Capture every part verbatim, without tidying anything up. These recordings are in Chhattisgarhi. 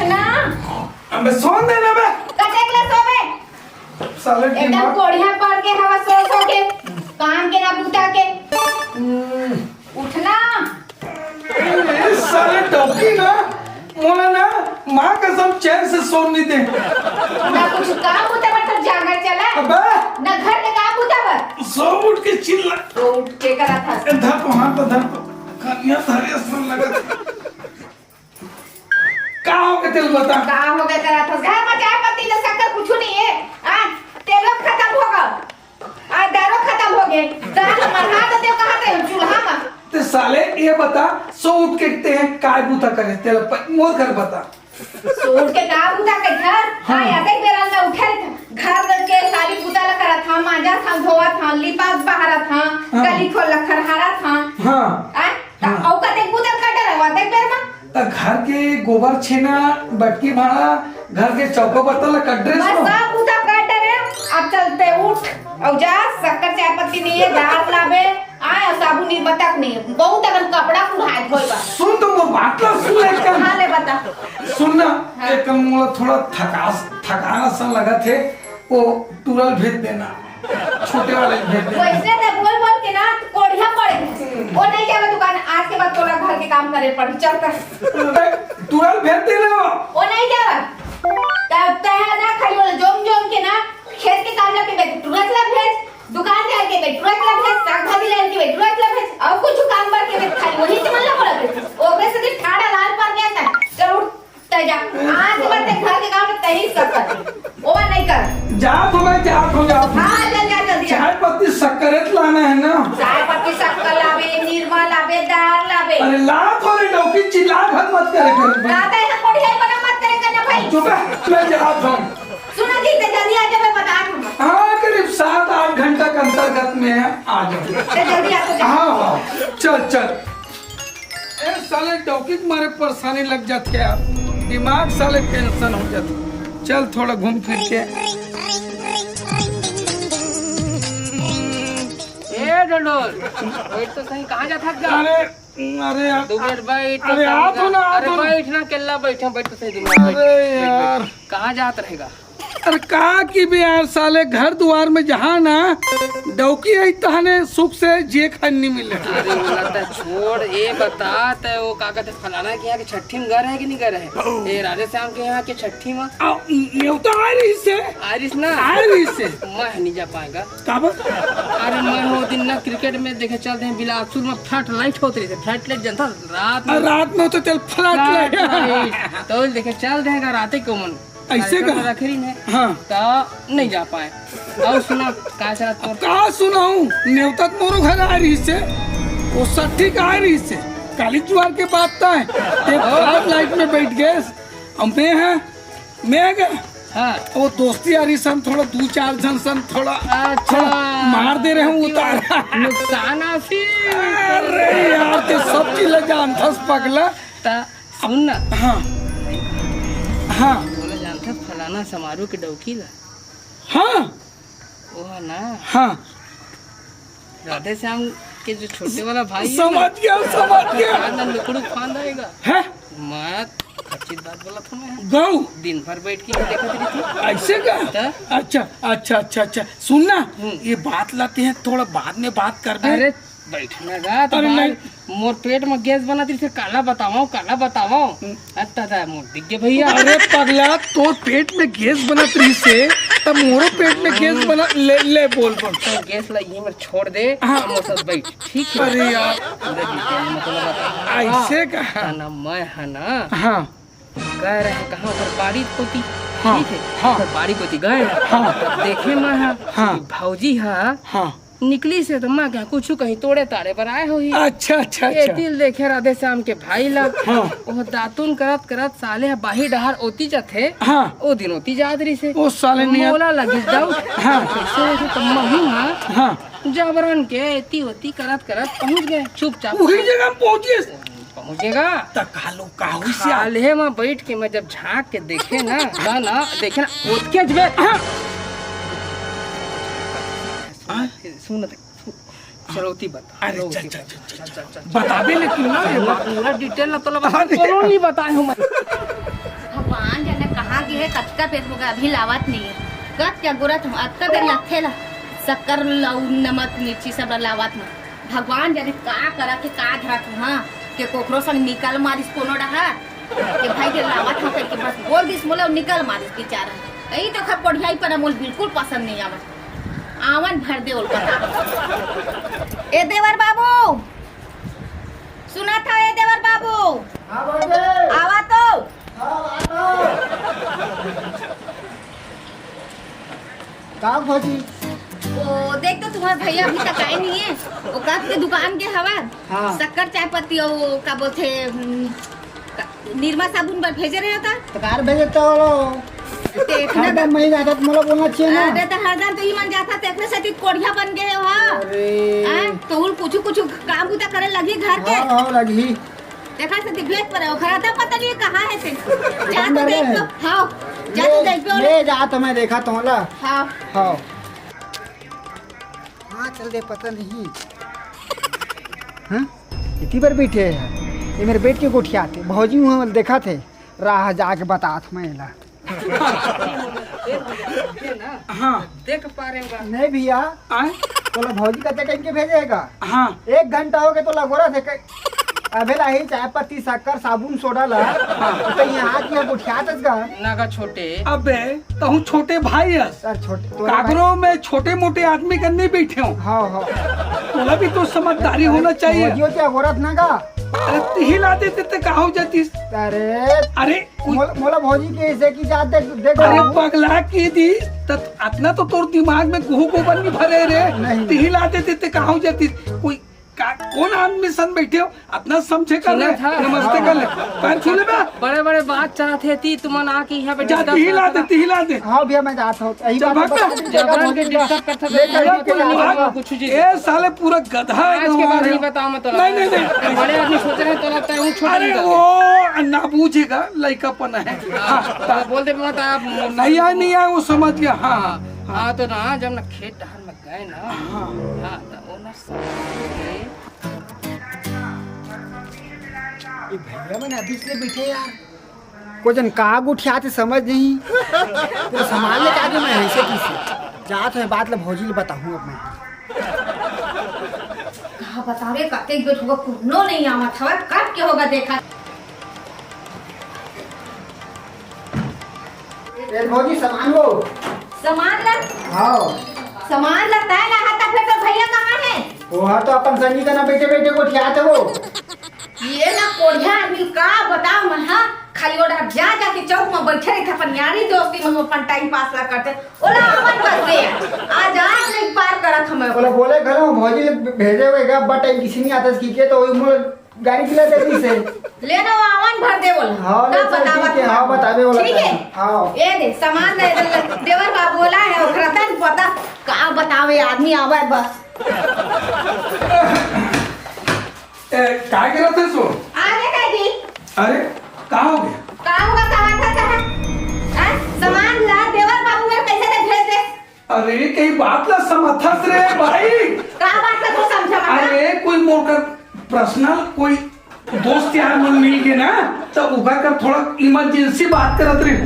ना। अबे सोन दे ना बे। कतेक ले सोबे? साले एकदम दिमाग कोढ़िया पर के हवा सो सो के, काम के ना बूता के। हम्म। उठना। ए, साले डौकी ना, मोला ना, माँ कसम चैन से सोन नहीं दे। ना कुछ काम होता मतलब जागर चला। अबे। ना घर के काम होता बस। सो उठ के चिल्ला। तो उठ के करा था। ए, धर तो हाथ तो धर तो। कनिया धरे सुन लगा। का हो गए तेल बता? का हो गए तेरा तो घर में चाय पत्ती ले शक्कर कुछ नहीं है। आ, तेलो खत्म हो गया। आ, दारो खत्म हो गए। दाल मरहा तो तेल कहाँ थे चूल्हा में। ते साले ये बता, सो उठ के ते हैं काय बूता करे तेल प-, मोर घर बता। सो उठ के का बूता के घर? हाँ। हाँ, या देख बेरा में उठे रहे थे। घर के सारी बूता ला करत था, मांजा था, धोवा था, लिपा बहारा था, हाँ। गली खोल खरहारा था। हाँ। आ, हाँ। औ कतेक बूता कर डरवा देख बेर में। त घर के गोबर छेना, बटकी भाड़ा, घर के चौको बर्तन ला कड्रेस बस लो। सब बूता कर डरे। अब चलते उठ अउ जा, शक्कर चाय पत्ती नहीं है, दाल लाबे, आय अउ साबुन नहीं बतक नहीं है। बहुत अगर कपड़ा कुढ़ाए धोए बा। सुन तो वो बात ला सुन एक कन। हाँ, ले बता। सुन ना, हाँ। एक कन मोला थोड़ा थकास, थकान सा लगा थे, वो टूरल भेज देना। छोटे वाले भेज दे। वैसे ते बोल बोल के ना कोढ़िया पड़े। वो नहीं जावे दुकान, आज के बाद तोला घर के काम करे पड़ी। चल कर। तुरंत भेज दे ना। वो नहीं जावे। तब ते है ना खाली बोले जोम जोम के ना खेत के काम लगे बे तुरंत ला भेज, दुकान जाए के बे तुरंत ला भेज, साग भाजी लाए के बे तुरंत ला भेज, और कुछ काम बर के बे खाली वही से मन ला बोला बे। ओकरे से दिन ठाड़ा लाल पर गया था। चल उठ। तै जा, आज के बाद ते घर के काम तही सब कर। ओवर नहीं कर। जात हो भाई, जात हो, जात हो। हाँ, जल्दी जा, जल्दी जा। चाय पत्ती शक्कर लाना है ना? चाय पत्ती शक्कर लाबे, निरमा लाबे, दाल लाबे। अरे लात हो रे डौकी, चिल्ला भर मत करे कर। दादा, ऐसा कोढ़िया बना मत करे करना भाई। चुप है, मैं जात हूँ। सुनो जी, ते जल्दी आ जा, मैं बता दूँ। हाँ, करीब सात आठ घंटा के अंतर्गत में आ जाऊँ। ते जल्दी आ तो जा। हाँ, हाँ, चल, चल। ए साले डौकी के मारे परेशानी लग जात है यार, दिमाग साले टेंशन हो जात। चल थोड़ा घूम फिर के। ए डंडोल, बैठ तो सही, कहाँ जात हस गा? अरे, अरे यार, दो मिनट बैठ तो अरे सही आ तो गा। ना, आ अरे तो ना। बैठ ना, केला बैठे, बैठ तो सही दो मिनट, बैठ, अरे बैठ, बैठ। यार। कहाँ जात रहेगा? अरे का की बे यार, साले घर दुआर में जहाँ ना डौकी आई तहने सुख से जिए खाए नहीं मिले। अरे बोला त छोड़, ए बता त वो का कहते फलाना के यहाँ के छठी में गए रहे कि नहीं गए रहे? ए राधे श्याम के यहाँ के छठी में? आ, नेवता आ रही से। आ रही से ना? आ रही से। मैं नहीं जा पाएगा। का बा? अरे मैं वो दिन ना क्रिकेट में देखे चल रहे बिलासपुर में फ्लड लाइट होत रही थे, फ्लड लाइट जनता रात में। आ, रात में तो चल फ्लड फ्लड लाइट। लाइट। तो देखे चल देगा राते को मन। ऐसे कार्यक्रम का? रखे रही ने। हाँ। त नहीं जा पाए। और सुना, का चलत तोर? का सुनाऊं? नेवता त मोरो घर आ रही से। वो सट्ठी का आ रही से। काली जुआर के बात तय। ते ओ। फ्लड लाइट में बैठ गए। अब मैं है, मैं गया। हाँ। वो दोस्ती आ रही सन, थोड़ा दो चार जन सन, थोड़ा, अच्छा। थोड़ा मार दे रहे हूँ, उतार। नुकसान आसी। अरे यार, ते सब चीज ले जानथस पगला। त सुन ना। हाँ। हाँ। बोला जानथस फलाना समारोह के डौकी ला? हाँ। वो है ना। हाँ। राधे श्याम के जो छोटे वाला भाई है ना, समझ गया, समझ गया। यार ना लुकड़ू फांद आएगा। हैं? मैं अच्छी बात बोला था मैं। गऊ। दिन भर बैठ के ही देखत रही थी। ऐसे का? त? अच्छा, अच्छा, अच्छा, अच्छा। सुन ना, हम्म। ये बात लाते हैं, थोड़ा बाद में बात कर दे। अरे, बैठ ना गा, तो अरे बाल, नहीं। मोर पेट में गैस बनत रहिसे, काला बतावंव, काला बतावंव। हम्म। अत्ता दा मोर दिख गे भैया। अरे पगला, तोर पेट में गैस बनत रहिसे, तब मोरो पेट में गैस हम्म। बना, ले, ले बोल, बोल। तो गैस ला ये में छोड़ दे, हाँ। हम सब बैठ, ठीक है? अरे यार। पूरा detail में तो लगा। ऐसे हाँ, का? हाँ ना, मैं है ना। हाँ। गए रहे कहाँ, ओकर बाड़ी कोती, हाँ, ठीक है? हाँ। ओकर बाड़ी कोती गए हैं। हाँ। तब देखे मैं है हाँ। कि भौजी है, हाँ। निकलिसे त मैं कहा कुछ कहीं तोड़े ताड़े बर आए होही। अच्छा, अच्छा, अच्छा। एती ल देखे राधे श्याम के भाई ला। हाँ। वो दातुन करत करत साले ह बाही डहार ओती जाथे। हाँ। ओ दिन ओती जात रहिसे। ओ साले नियत। मोला लगिस डाउट। हाँ। कैसे होथे त महूँ ह हाँ। जबरन के एती ओती करत करत पहुँच गए चुपचाप। वही जगह में पहुँचिस। पहुँचेगा। त कालो का हुई से? काल्हे म बैठ के मैं जब झांक के देखे ना, ना, ना, देखे ना, ओतके जबे। हाँ। हाँ? सुन, सुन, चलो, ओती बता। अरे, चलो, चल, ओती चल, बता। चल, चल, चल, चल। बता दे, लेकिन ना, ये बात। पूरा detail ना, तो लगा, अरे। कोनो नहीं बताए हूँ मैं। भगवान। का पेट होगा, अभी लावत नहीं है। कब क्या गोरत हूँ, अतका देर लगथे ला। शक्कर, लौंग, नमक, मिर्ची सब ला लावत हूँ। भगवान जाने का करा के का धरत हूँ, हाँ, के कोखरो संग निकल मारिस कोनो डहा, के भाई के लावत हूँ करके बस बोल दिस मोला, निकल मारिस बेचारा। यही तो खा कोढ़ियाई पना मोल बिल्कुल पसंद नहीं आवत। आवन भर दे ओल पता। ए देवर बाबू, सुना था ए देवर बाबू? हाँ, बोल दे। आवा तो। हाँ, आ तो। का भौजी? ओ, देख तो तुम्हार भैया अभी तक आए नहीं है। वो कब के दुकान के हवा? हाँ। शक्कर, चाय पत्ती, वो का बोलथे, हम्म, का-, निरमा साबुन बर भेजे रहे हो का? तो कार भेजे तो लो। ते इतना हरदम मैं जाता तो मोला बोलना चाहिए ना। अरे तो हरदम तो ई मन जाता, ते एकरे सेती कोढ़िया बन गए हो, हाँ? अरे। हाँ, तो उन कुछ, कुछ काम बुता करे लगी घर के। हाँ, हाँ, लगी। देखा से भेज पड़े, ओखरा तो पता नहीं कहाँ है से। जा तो देख तो, हाँ, जा तो ले, देख तो। ले जा तो मैं देखा तो ला। हाँ। हाँ। हाँ, चल दे, पता नहीं। हाँ? इतनी बार बैठे हैं। ये मेरे बेट के गोठिया थे, भौजी वहाँ देखा थे, राह जाके बतात मैं ला। हाँ। देख पा रहे होगा। नहीं भैया, आय? तोला भौजी कते कह के भेजेगा? हाँ। एक घंटा हो गया तोला गोरा थे कह-, अबे लाही चाय पत्ती, शक्कर, साबुन, सोडा ला। हाँ। तो यहाँ आके यहाँ गोठियात का? नागा छोटे। अबे, तहूँ छोटे भाई हस। सर, छोटे, तोरा भाई। कागरो में छोटे मोटे आदमी का नहीं बैठे हो। हाँ, हाँ। तोला भी तो समझदारी होना चाहिए। भौजी होती है गोरत ना का? अरे, तिही ला देते ते कहाँ हो जातीस? अरे। अरे, कोई मोला, मोला भौजी के ऐसे की जात देख, देख अरे बाबू। पगला के दी, त अतना तो तोर दिमाग में गुहू गोबर नहीं भरे रे। नहीं। तिही ला देते ते कहाँ हो जातीस? कोई का, कौन आदमी सन बैठे हो? अतना समझे कर ले, सुनत हा? नमस्ते कर ले। पैर छू ले बे। बड़े-बड़े बात चाहत हे ती, तुमन आके यहाँ पे जा, disturb तिही ला करत दे, हा। तिही ला दे। हाँ भैया, मैं जाता हूँ। यही चल, बात भाग बता ना। दीजिए, जबरन के भैया। disturb करत हा, ले, तो ले, पूरा ले, कुछ ले, आज के बाद नहीं बताऊँ मैं तोला। नहीं, नहीं, नहीं। बड़े आदमी सोच रहे हैं, तोला लगता है, वो छोटा अरे, नहीं वो ना बूझेगा, लइकापन है। हाँ, हाँ, तो बोल दे, मत आप नहीं आए, नहीं आए, वो समझ गया। हाँ, हाँ, हाँ। हाँ, तो ना, जब ना खेत डहर में गए ना, हाँ। हाँ, तो वो ना समझ गए। ये भैया मन अभी से बैठे यार। को जन का गोठियात हे समझ नहीं। पूरा सामान लेके आगे मैं ऐसे किसे जात हे, बात ला भौजी ले बताहूँ अब मैं। कहा बतावे, कतेक बेर होगा, कोनो नहीं आवत हवय, कब के होगा देखा। ए भौजी, सामान वो। सामान ला? हाँ। सामान ला तय ला हाथ, फिर तो भैया कहाँ है? वो हाँ तो अपन संगी का ना बैठे बैठे गोठियात हे वो। ये ना कोढ़िया आदमी का बताओ मैं, हाँ? खाली ओढ़ा जा जाके चौक में बैठे रहिथे, अपन यारी दोस्ती में अपन time pass ला करथे। ओला आवन बस दे। आज, आज नहीं पार करत हमें। ओला बोले घलो, भौजी ले भेजे हुए गा, अब्बड़ time किसी नहीं आता, सीखे तो वही मोला गाड़ी खिला देती से। ले ना, आवन भर दे ओला। हाँ, का ले चल, बतावत ठीक है, हमें? हाँ, बतावे ओला ठीक है? कहीं। हाँ। ये दे, सामान दे दे, देवर बाबू वाला है, ओकरा तन पता का बतावे आदमी आवे बस। ए, का करत हस वो? आ रे दादी। अरे, का हो गया? का होगा, का था, का है? हैं? सामान ला, देवर बाबू मेरे कैसे दे भेज दे? अरे, कई बात ला समझस रे भाई। का बात ला तू समझा बता? अरे, कोई मोर कर personal कोई दोस्त यार मन मिल के ना, तो उभर कर थोड़ा emergency बात करत रहे।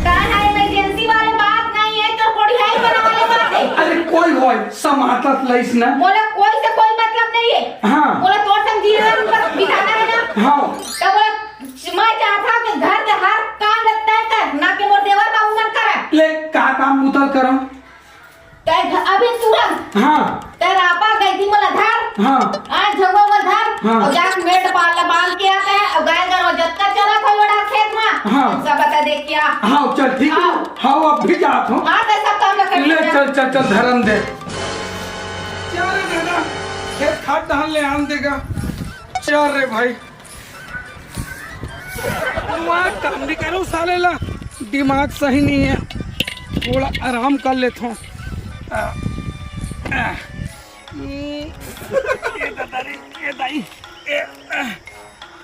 का है emergency वाले बात नहीं है, तो कोढ़ियाई बना वाले बात है। अरे, कोई होय, समातत लइस ना। मोला कोई से कोई मतलब नहीं है। हाँ। मोला तोर संग जीवन बस बिताना है ना। हाँ। तब बोला, मैं चाहता हूँ कि घर के हर काम लगता है कर, ना कि मोर देवर बाबू मन करा। ले, का काम उतर करम? तै घ-, अभी तुरंत। हाँ। तै रापा गई थी मोला धर। हाँ। आज झगवा मोला धर। हाँ। और जाके मेट पाल ला बांध के आता है और गाय गरवा जतका चरा था ओड़ा खेत में। हाँ। सब बता दे क्या। हाँ, चल ठीक है। हाँ। हाँ, अब भी जात हूँ। हाँ, तो सब काम रख ले, चल, चल, चल, धरम दे। चल रे दादा, खेत खाद धान ले आन देगा। चल रे भाई। दिमाग काम नहीं करो साले ला, दिमाग सही नहीं है। थोड़ा आराम कर लेता हूँ। आ, आ, हम्म, ए दादा रे, ए दाई, ए, आ,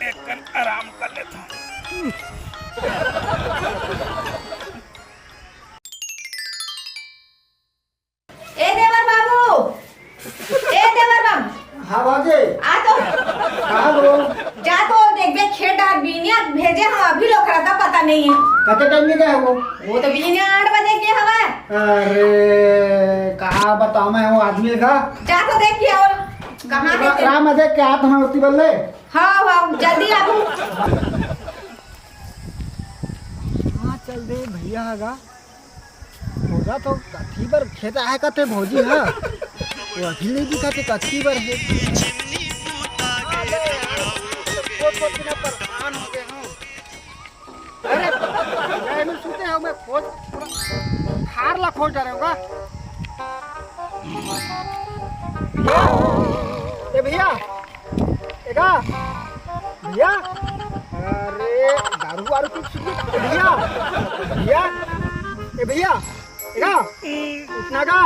एक कन आराम कर लेता हूँ। ए देवर बाबू, ए देवर बाबू। हाँ भौजी। आ तो। कहाँ गो? जा तो देख बे, खेत डार बिनिया भेजे हम अभी लोग रहता पता नहीं है। कते टाइम में गए हो? वो तो बिहनिया आठ बजे के हवा। अरे, का बताओ मैं वो आदमी का। जा तो देख के आओ, कहाँ है रा-, तेरे? राम देख के हाथ में उतनी बल्ले। हाँ, हाँ, जल्दी आ तू। हाँ, चल दे भैया आगा। भोजा तो कथी बर खेत आए कथे भौजी ह? वो अभी नहीं दिखा थे कथी बर हे। अरे, मैं में सुते हो, मैं खोज, पूरा खार ला खोज डारे होगा। ए भैया, एगा, भैया, अरे, दारू वारू कुछ सुन, ए भैया, भैया, ए भैया, एगा, उठना का?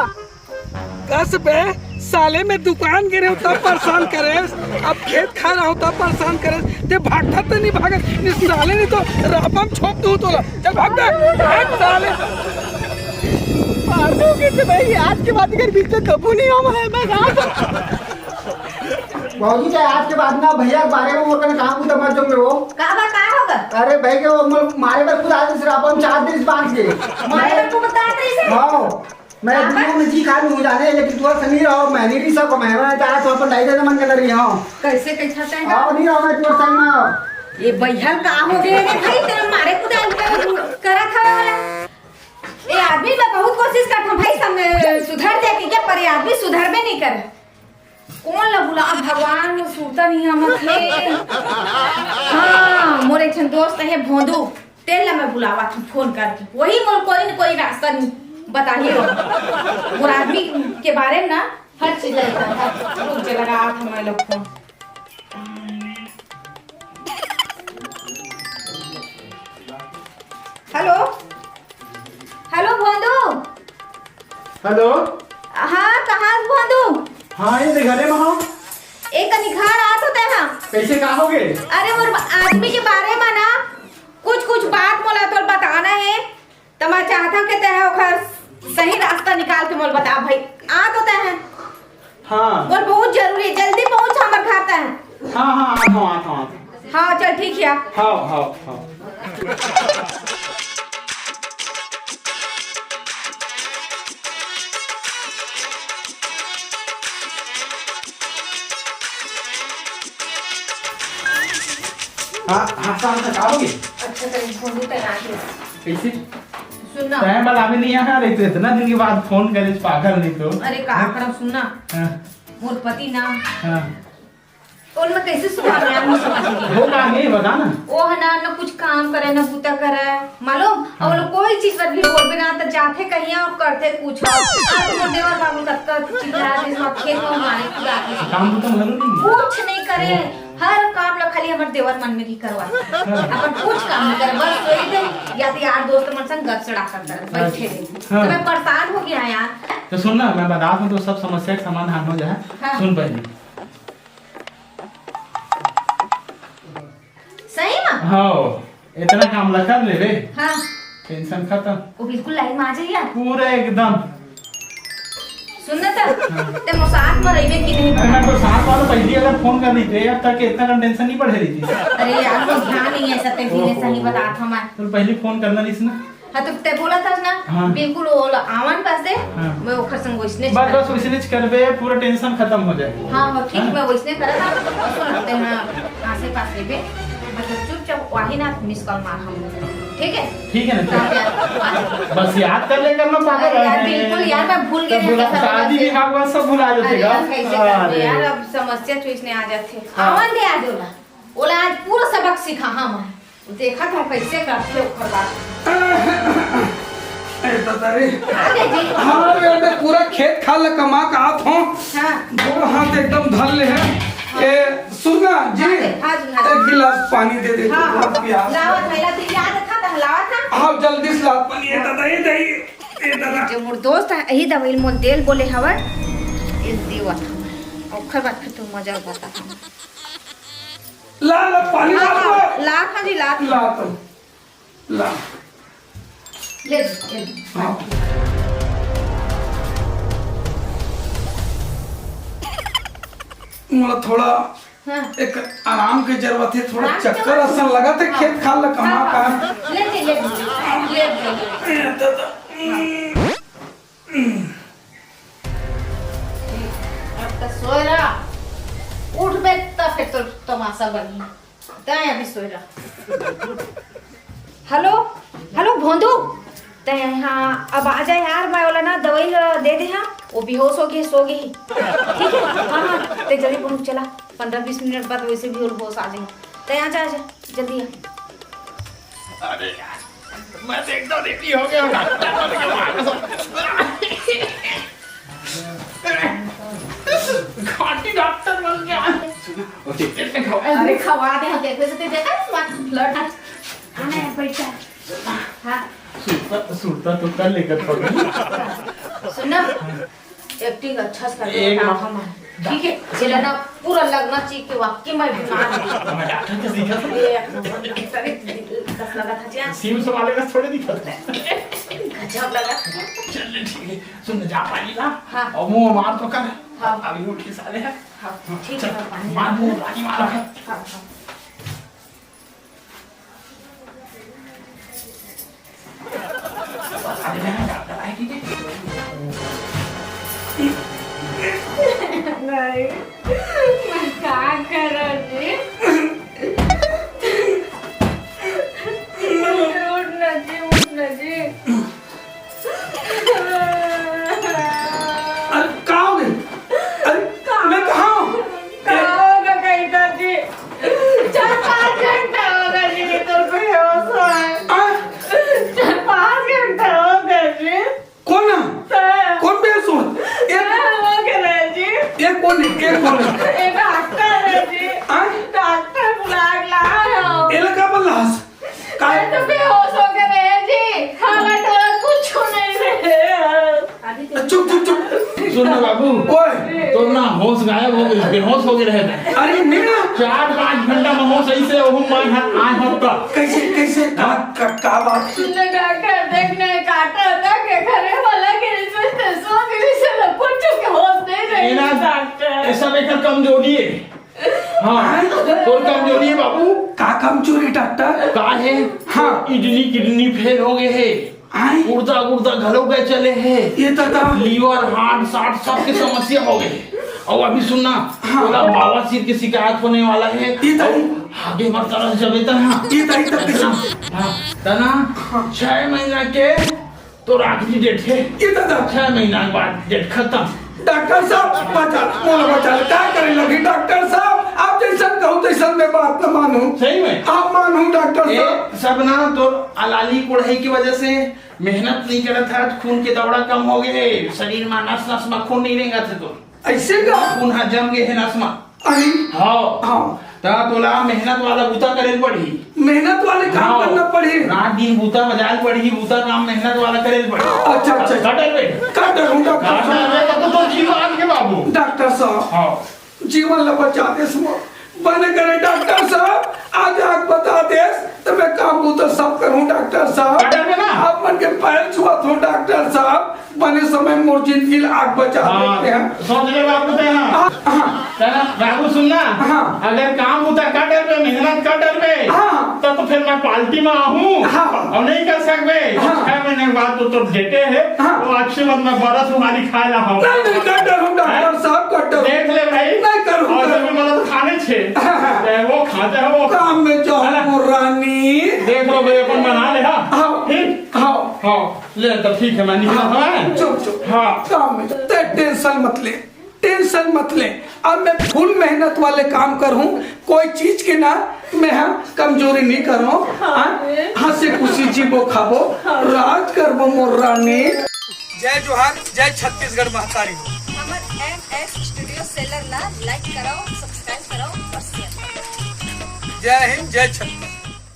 कस बे, साले मैं दुकान गे रहे हूँ तब परेशान करे, अब खेत खा रहा हूँ तब परेशान करे, ते भागता तो नहीं भागत, नहीं साले नहीं तो रापम छोप दूँ तोला, चल भाग बे, भाग साले। मार दोगे तो भाई, आज के बाद अगर बीच में कबू नहीं आऊंगा मैं, मैं कहाँ से? भौजी, चाहे आज के बाद ना भैया के बारे में वो कने काम तो मत जो वो। का बा, का होगा? अरे भाई के वो म-, मारे बर खुद आज से अपन चार दिन से बांध के। मारे बर खुद बता रही से? हाँ, मैं हाँ, दुनिया हाँ। में जी खा लूँ जाने, लेकिन तू संग नहीं रहो, मैं नहीं रही सकूँ, मैं, मैं चाहे तो अपन दाई दे मन कर रही हूँ। कैसे, कैसा तय है? हाँ, नहीं रहो, मैं तू संग में। ये भैया का हो गए रे भाई, तेरे मारे खुद आज करा था वाला। ये आदमी मैं बहुत कोशिश करता हूँ भाई, सम-, सुधर जाए कि क्या, पर ये आदमी सुधर में नहीं करे। कौन ला बुला भगवान, वो सुरता नहीं हमत हे। हाँ, मोर एक झन दोस्त है भोंदू, तेल ला मैं बुलावा था फोन करके, वही मोर कोई न कोई रास्ता नहीं बता ही हो। मोर आदमी के बारे में ना हर चीज लगता है। रुक जे, लगा था मैं लोग फोन। हेलो, हेलो भोंदू। हेलो। हाँ, कहाँ से भोंदू? हाँ, ये तो घरे में हूँ। एक कनी घर आ तो तै हाँ। कैसे, का हो गए? अरे, मोर आदमी के बारे में ना कुछ कुछ बात मोला तोर बताना है, त मैं चाहता हूँ कि तै ओकर सही रास्ता निकाल के मोल बता भाई। आ तो तै है। हाँ। बोल, बहुत जरूरी है, जल्दी पहुँच हमर घर तै। हाँ, हाँ, आता हूँ, आता हूँ, आता हूँ। हाँ, चल, ठीक है। हाँ, हाँ, हाँ। हाँ, हाँ, हाँ, हाँ, का हो गया? अच्छा, कहीं फोन ही तैयार है। कैसे? सुन ना। तैं बलावे नहीं आया रे, तो इतना दिन के बाद फोन करे, पागल नहीं तो। अरे, का हाँ? करम, सुन ना। हाँ। मोर पति ना। हाँ। तो उनमें कैसे सुधार आया, हम समझ नहीं। वो का नहीं, बता ना। वो है ना, ना कुछ काम करे, ना बूता करे, मालूम? और हाँ। कोई चीज पर भी बोलबे ना, तो जाथे कहीं और करथे कुछ। आज तो मोर देवर बाबू तक का चिल्ला रहे, सब खेत में मारे खुदा के। काम तो तुम घरों नहीं। कुछ नहीं करे। हर काम ला खाली हमर देवर मन में ही करवा। हाँ। अपन कुछ काम नहीं करे, बस वही दे, या तो यार दोस्त मन संग गप सड़ा कर कर बैठे रहे। हाँ। तो मैं परेशान हो गया यार। तो सुन ना, मैं बता दूं तो सब समस्या का समाधान हो जाए। हाँ। सुन पहले। सही में? हाँ। इतना काम ला कर ले रे। हाँ। टेंशन खत्म। वो बिल्कुल लाइन में आ जाइए। पूरा एकदम। सुन ना त, हाँ। ते मोर साथ में रहिबे कि नहीं? अरे मैं तो साथ वाला पहली अगर फोन कर देते, अब तक इतना कम टेंशन नहीं बढ़े रही थी। अरे यार, कुछ ध्यान नहीं है, सत्य जी ने ओहो। सही बता था मैं। तो पहली फोन करना नहीं ना। हाँ, तो ते बोला था ना, हाँ। बिल्कुल वो आवन पास से, हाँ। मैं ओखर संग वैसने बस, बस वैसने करबे, पूरा टेंशन खत्म हो जाए। हाँ, हाँ, ठीक, हाँ? मैं वैसने करा था, और सुन, ते ना, आसे पास रहिबे, मतलब, चुपचाप वही ना मिस कॉल मार हम, ठीक है? ठीक है ना? हाँ, यार, आ जाओ। बस याद कर ले करना, पागल अरे यार, है। बिल्कुल यार, मैं भूल तो गई भुला, था, शादी से। विवाह हुआ, सब भुला जाते अरे यार, हैं। कैसे करते अरे। यार, अब समस्या तो इसने आ जाते। हाँ। आवन दे, आ जाओ ना। ओला आज पूरा सबक सिखा, हाँ, मैं। देखा था कैसे करते ओकर बात। ए, दादा रे। आ गए जी। हाँ, बेटा, पूरा खेत खार ला कमा के आत हूँ। हाँ। दो हाथ एकदम धर ले है। ए, सुन ना जी, हाँ जी, हाँ जी। एक गिलास पानी दे दे, हाँ, बहुत हाँ। प्यास। लावा था, लावा था, याद रखा था, लावा था। हाँ, जल्दी से लावा पानी, ए दादा, ए दाई, ए दादा। जो मोर दोस्त है, यही दवाई मोल देल बोले हवा, ए देवा था। ओखर बाद फिर तू मजा बता। ला, ला, पानी ला, हाँ, ला। हाँ, ला, हाँ जी, ला। ला तो, ला। ले, ले। हाँ। मोला थोड़ा हाँ। एक आराम के जरूरत है, थोड़ा आराम के चक्कर जरूरत है। असन लगत है, हाँ। खेत खार ला कमा हाँ, हाँ। का। ले, ले, ले। सब बनी। तैं अभी सोए रह। हेलो, हेलो भोंदू, तैं यहाँ अब आ जा यार, मैं ओला ना दवाई ल दे दे हँव, वो बेहोश हो गे, सो गे हे। ठीक है, हाँ हाँ, तैं जल्दी पहुँच चला, पन्द्रह बीस मिनट बाद वैसे भी ओला होश आ जाही। तैं आ जा, आ जा, जल्दी आ। अरे यार, मैं तो एकदम रेडी हो गया हूँ, डॉक्टर बन के मार। खाटी डॉक्टर बन गया। अरे खवा दे, हम देखबे से तैं देखा है, स्मार्ट फ्लर्ट। आना है, बैठ जा। हाँ। सुरता, सुरता तो कर लेकर थोड़ी। सुन ना, एक्टिंग अच्छा से कर एक काम हम। ठीक है, चला ना, पूरा लगना चाहिए कि वाकई मैं बीमार हूँ। मैं डॉक्टर के सीखा था। एक नंबर डॉक्टर, एक कस लगा था जी। सिम्स वाले का थोड़े दिखा था। गजब लगा। चल ठीक है, सुन जा पानी ला। हाँ। और मुंह मार तो कर। हाँ। अभी उठ के साले है। हाँ, ठीक है, चल, मैं पानी मार ला। मुंह पानी मार। हाँ, हाँ। नहीं, मैं का करब जी? उठना जी, उठना जी। अरे, का हो गे? अरे, मैं कहाँ हूँ? का होगा कहिथा जी? चार पाँच घंटा होगा जी, तोर बेहोश होए। आ? चार पाँच घंटा होगा जी। कोन? तैं। कोन बेहोश होए? ए, तैं हो गे रहे जी। ए कोन हे? ए कोन हे? ए डॉक्टर हे जी। आ? डॉक्टर बुला के लाए हो। एला का बोलस? काय? मैं तो बेहोश हो गए रहे जी। खाना टोला कुछ नहीं रहे। चुप, चुप, चुप। सुन ना बाबू, ओए। तोर ना होश गायब हो गए, बेहोश हो गए रहे। अरे नहीं ना। चार पाँच घंटा में होश ऐसे हो, मैं यहाँ आए हो तो। कैसे, कैसे? का, का, का बात? सुन ना डॉक्टर, देख ना काटा था के घरे वाला के इसमें सो के से लपट चुके, होश नहीं रहे ये ना, डॉक्टर। ये सब एक कमजोरी है। हाँ, तोर कमजोरी है बाबू। का कमजोरी डॉक्टर? का है? हाँ। इडनी किडनी फेल हो गए है। आय? गुर्दा गुर्दा घलो गए चले है। ये तो का? लीवर, हार्ट, सार्ट सबके समस्या हो गए है। और अभी सुन ना, हाँ। ओला बवासीर के शिकायत होने वाला है। ये तो और आगे मर तरस जबे तना। ये तो, ये तो कैसे? हाँ, तना हाँ। छह महीना के तोर आखिरी डेट हे। ये दादा। छह महीना के बाद डेट खतम। डॉक्टर साहब, बचा, मोला बचा ले, का करे लगी डॉक्टर साहब? आप जैसन कहूँ तैसन मैं बात न मानूँ। सही में? आप मानूँ डॉक्टर ए, साहब। सब ना तोर अलाली कोढ़ई की वजह से मेहनत नहीं करत हस, खून के दौड़ा कम हो गए हे, शरीर में नस नस में खून नहीं रेंगत हे तोर। ऐसे का? खून हा जम गए हे नस में। अरे। हाँ। हाँ। त तोला मेहनत वाला बूता करे ल पड़ही। मेहनत वाले काम हाँ। करना पड़ही। रात दिन बूता बजाए ल पड़ही, बूता काम मेहनत वाला करे ल पड़ही। अच्छा, अच्छा। का डरबे? का डरहूँ डॉक्टर का साहब? डरबे त तो जीव आगे बाबू। डॉक्टर साहब, हाँ। जीवन ला बचा देस मोर। बने करे डॉक्टर साहब, आज आग बता देस, त मैं काम बूता सब करहूँ डॉक्टर साहब। का डरबे ना? आप मन के पैर छुआत हूँ डॉक्टर साहब। बने समय मोर जिंदगी ला आग बचा हाँ, देते हैं। सोच ले बाबू ते, हाँ। हाँ, हाँ। तेरा बाबू सुन ना, हाँ। अगर काम बूता का डरबे, मेहनत का डरबे, हाँ। तब तो फिर मैं पार्टी में आहूँ हाँ। और नहीं कर सकबे। हाँ। छह महीने के बाद तो, तो डेटे है, हाँ। वो अच्छे मत में बरस उहारी खाए ला हम। नहीं, नहीं, कर डरूँ डॉक्टर हाँ? साहब, कर डरूँ। देख ले भाई, नहीं करूँ, और करूँ। जब मतलब खाने छे, हाँ, हाँ। तो वो खाते हैं वो। काम में जाओ, है ना? वो रानी। देख लो भाई, अपन बना ले, हाँ। हाँ। फिर? हाँ। हाँ। ले, तो ठीक है, मैं निकला हाँ, था, हैं? चुप, चुप। हाँ। काम में। ते टेंशन मत ले, टेंशन मत ले। अब मैं फुल मेहनत वाले काम करहूँ, कोई चीज के ना मैं हाँ कमजोरी नहीं करहूँ। हाँ, हाँ, हँसी खुशी जीबो खाबो, हाँ। राज करबो मोर रानी। जय जोहार, जय छत्तीसगढ़ महतारी। हमर एम एस स्टूडियो सेलर ला लाइक कराओ, सब्सक्राइब कराओ और शेयर कराओ। जय हिंद, जय छत्तीसगढ़।